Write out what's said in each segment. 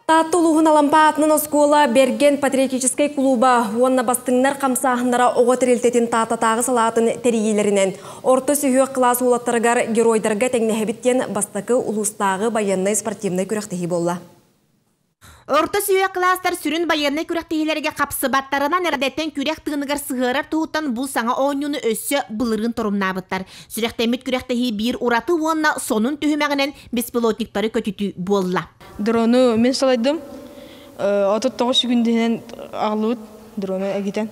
Таатта улууһун Алампа аатынан оскуола Бэргэн патриотическай кулууба уонна Бастыҥнар хамсааһыннара оҕо тэрилтэтин Тааттатааҕы салаатын тэрийиилэринэн орто сүһүөх кылаас уолаттарыгар Геройдарга тэҥнэһэбит диэн бастакы улуустааҕы байыаннай-спортивнай күрэхтэһии буолла. Орто сүһүөх кылаастар сүрүн байыаннай күрэхтэһиилэргэ хапсыбаттарынан эрдэттэн күрэх тыыныгар сыһыарар туһуттан бу саҥа оонньууну өссө былырыын торумнаабыттар. Сүрэхтэммит күрэхтэһии биир ураты уонна сонун түһүмэҕинэн беспилотниктары көтүтүү буолла. Дрону мин салайдым. 39 секундинэн аҕаллыбыт дрону эгитэн.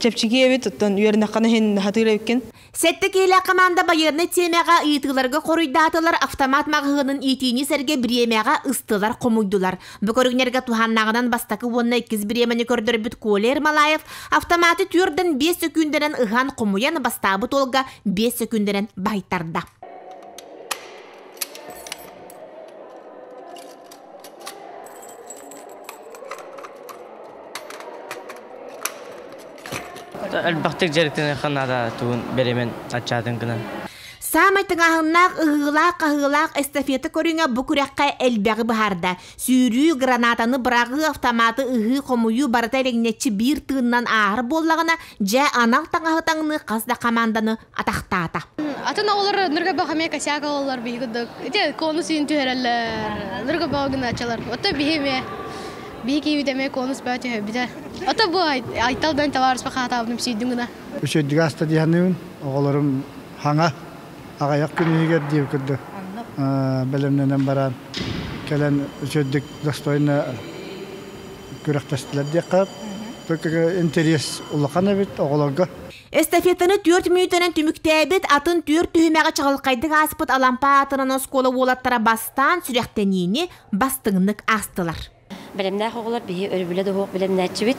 Чэпчэки эбит, оттон үөрэнэххинэ иһин хатыыр эбиккин. Сэттэ киһилээх команда байыаннай тиэмэҕэ ыйытыыларга хоруйдаатылар, автомат маҕаһыынын иитиини сэргэ бириэмэҕэ ыстылар, хомуйдулар. Бу көрүҥнэргэ туһааннааҕынан бастакы уонна иккис бириэмэни көрдөрбүт Коля Ермолаев автоматы түөрдэн биэс сөкүүндэнэн ыһан хомуйан бастаабыт уолга биэс сөкүүндэнэн баһыйтарда. Элбэхтик дьарыктаныахха наада тугун бэримэн аччаатын гынан. Саамай тыҥааһыннаах ыһыылаах-хаһыылаах эстафета көрүҥэ бу күрэххэ элбэҕи быһаарда. Сүүрүү, гранатаны быраҕыы, автоматы ыһыы, хомуйуу барыта элэҥнэччи биир тыынынан ааһар буоллаҕына, дьэ анал таҥаһы таҥныы хас да хамаанданы атахтаата. Атын оҕолор ныргабах эмиэ косяк ылаллар биһи курдук. Ити конус иин түһэрэллэр. Ныргабах гынааччылар. Ото биһи эмиэ биһи киибит эмиэ конус баа түһэрбитэ. Ото бу айталдан табаарыспа хаатаабытым сүйдүм гына. Үчүгэйдик ааста дии саныыбын. Оҕолорум хаҥа аҕыйах күн иһигэр диир курдук бэлэмнэнэн баран кэлэн үчүгэйдик достойно күрэхтэстилэр диэххэ. Только интерес улахан эбит оҕолорго. Эстафетаны түөрт мүнүүтэнэн түмүктээбит, атын түөрт түһүмэҕи чаҕылхайдык ааспыт Алампа аатынан оскуола уолаттара бастаан сүрэхтэниини бастыҥнык аастылар. Бэлэмнээх оҕолор биһи өрөбүлэ да суох бэлэмнээччибит.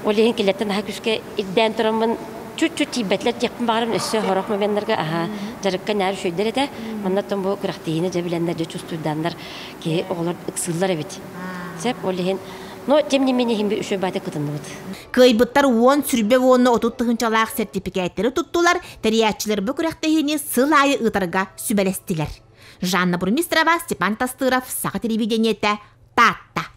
Ол иһин кинилэртэн наһаа күүскэ ирдээн тураммын чуть-чуть тиийбэтилэр диэхпин баҕарабын өссө сорох моменнарга аһаа дьарыкка нээр үчүгэйдэр этэ. Маннаттан бу күрэхтэһиини дьэ билэннэр дьэ чувствуйдааннар киһи оҕолор ыксыыллар эбит. Сөп ол иһин Но, тем не менее, иһин үчүгэй баайда кытынныбыт. Кыайбыттар уон, сүрбэ уонна отут тыһыынчалаах сэртипикээттэри туттулар, тэрийээччилэр бу күрэхтэһиини сыл аайы ыытарга сүбэлэстилэр. Жанна Бурмистрова, Степан Тастыров, Саха телевидениетэ, Таатта.